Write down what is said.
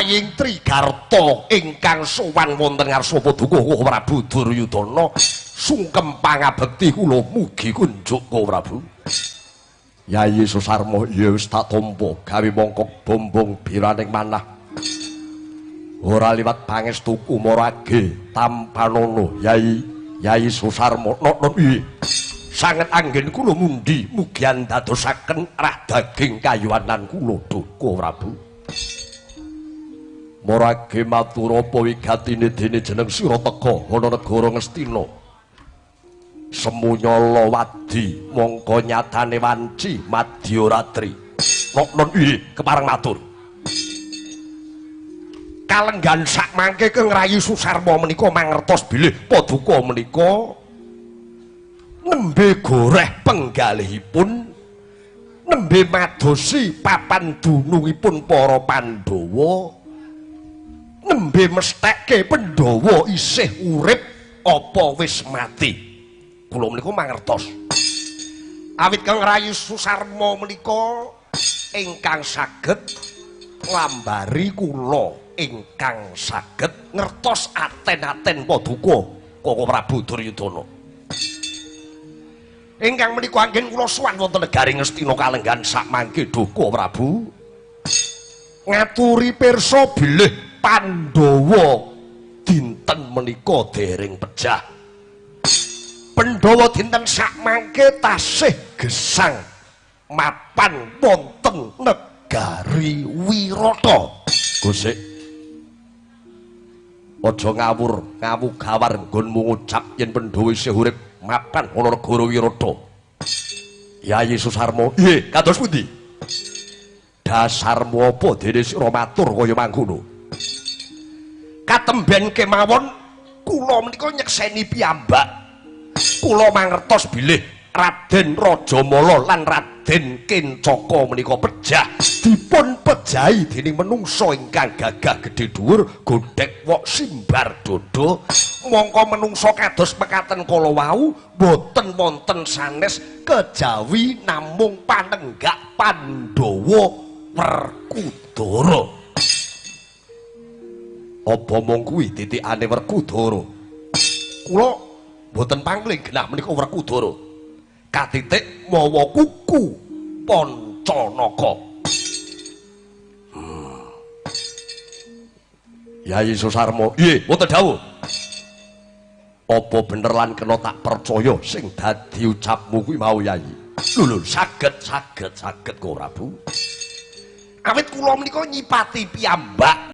Ing Trigarta ingkang sowan wonten ngarsa paduka Prabu Duryudana sungkem pangabekti kula mugi kunjuk Prabu. Yayi Susarma ya wis tak tampa gawe mongkok bombong biraning manah. Ora liwat pangestuku marage tampanono Yayi Yayi Susarma nonton piye. Sanget anggen kula mundi mugi andadosaken rah daging kayuwanan kula duka Prabu. Marage matur apa wigatine dene jeneng sira teka ana negara Ngastina. Semunyala wadi mongko nyatane wanci madyaratri. Noknon piye kepareng matur. Kalenggan sak mangke Kang Rayi Susarma menika mangertos bilih paduka menika nembe goreh penggalihipun nembe madosi papan dunungipun para Pandhawa. Nembe mestheke Pandhawa isih urip apa wis mati. Kula menika mangertos. Awit Kang Rayi Susarma menika ingkang saged nglambari kula ingkang saged ngertos aten-aten paduka Koko Prabu Duryudana. Ingkang menika anggen kula sowan wonten negari Ngastina kalenggan sak mangke duka Prabu. Ngaturi pirsa bilih Pandhawa dinten menika dereng pejah. Pandhawa dinten sakmangke tasih gesang mapan wonten negari Wirata. Gusik aja ngawur ngawu gawar nggonmu ngucap yen Pandhawa isih urip mapan ana negara Wirata. Yayi Susarma, nggih kados pundi? Dasarmu apa dene sira matur kaya mangkono? Katemben kemawon kula menika nyekseni piyambak. Kula mangertos bilih Raden Rajamala lan Raden Kencaka menika pejah dipun pejahi dening menungsa ingkang gagah gedhe dhuwur godhek wok simbar dodo. Mongko menungsa kados mekaten kala wau boten wonten sanes kejawi namung panenggak Pandhawa Werkudara. Apa mung kuwi titikane Werkudara? Kula mboten pangling genah menika Werkudara. Katitik mawa kuku Pancanaka. Yayi Susarma, nggih, wonten dawuh. Apa bener lan kena tak percaya sing dadi ucapmu kuwi mau Yayi? Lho lho, saged saged saged kok Prabu. Awit kula menika nyipati piyambak.